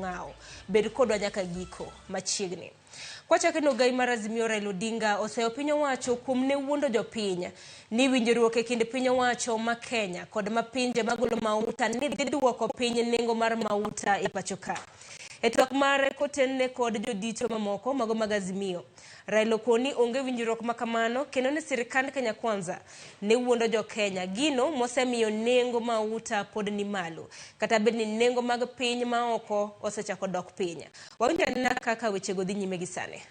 mong'awo. Bed kodwa nyaka giko machiegni. Kwachake no gai mar Azimio Raila Odinga oseyo piny owacho kuom ne wuondo jopiny ni winjruok e kind piny owacho ma Kenya kod ma pinje magolo mauta ni dhi duoko piny nengo mar mauta e pacho ka. E twak mare kotenne kod jodito mamoko mago mag Azimio, Raila okoni onge winjruok ma kamano kendo ni sirkand Kenya Kwanza ne wuondo jo Kenya, gino mosemiyo nengo mauta pod ni malo kata bed ni nengo mag piny maoko osechako dok piny. Wawinj anena kaka wechego dhi nyime gi sani.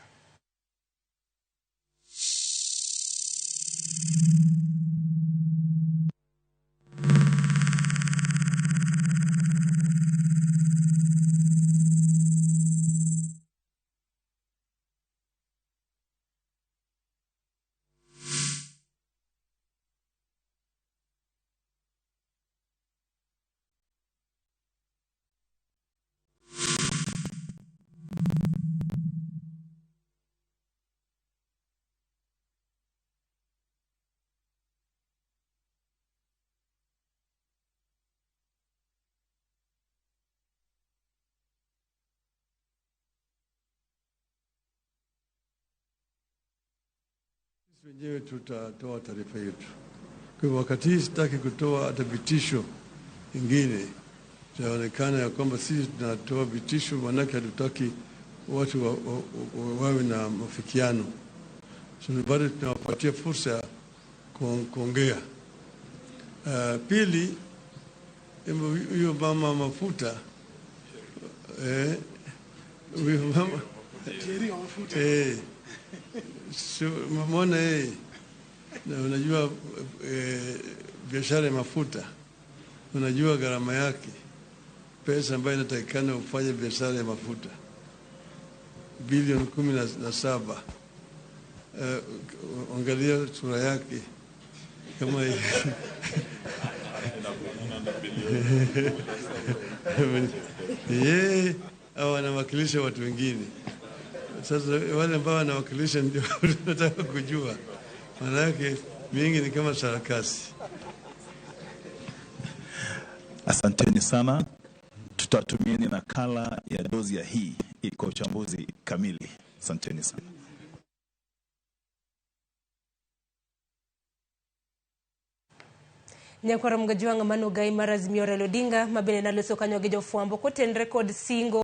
Sisi wenyewe tutatoa taarifa yetu. Kwa hivyo wakati hii sitaki kutoa hata vitisho ingine, itaonekana ya kwamba sisi tunatoa vitisho, maanake hatutaki watu wawe na mafikiano. So bado tunawapatia fursa ya kuongea. Pili, huyo mama mafuta, huyo mama so, mbona yeye na unajua biashara ya mafuta, unajua gharama yake, pesa ambayo inatakikana ufanye biashara ya mafuta bilioni 17. Angalia sura yake kama yeye au anawakilisha watu wengine. Sasa wale ambao wanawakilisha ndio tunataka kujua, maana yake mingi ni kama sarakasi. Asanteni sana, tutatumieni nakala ya dozi ya hii kwa uchambuzi kamili. Asanteni sana. Nyakwara Mgajwang' mano gai mar Azimio Raila Odinga mabende naloso kanyo gi jofwambo kotenre kod singo.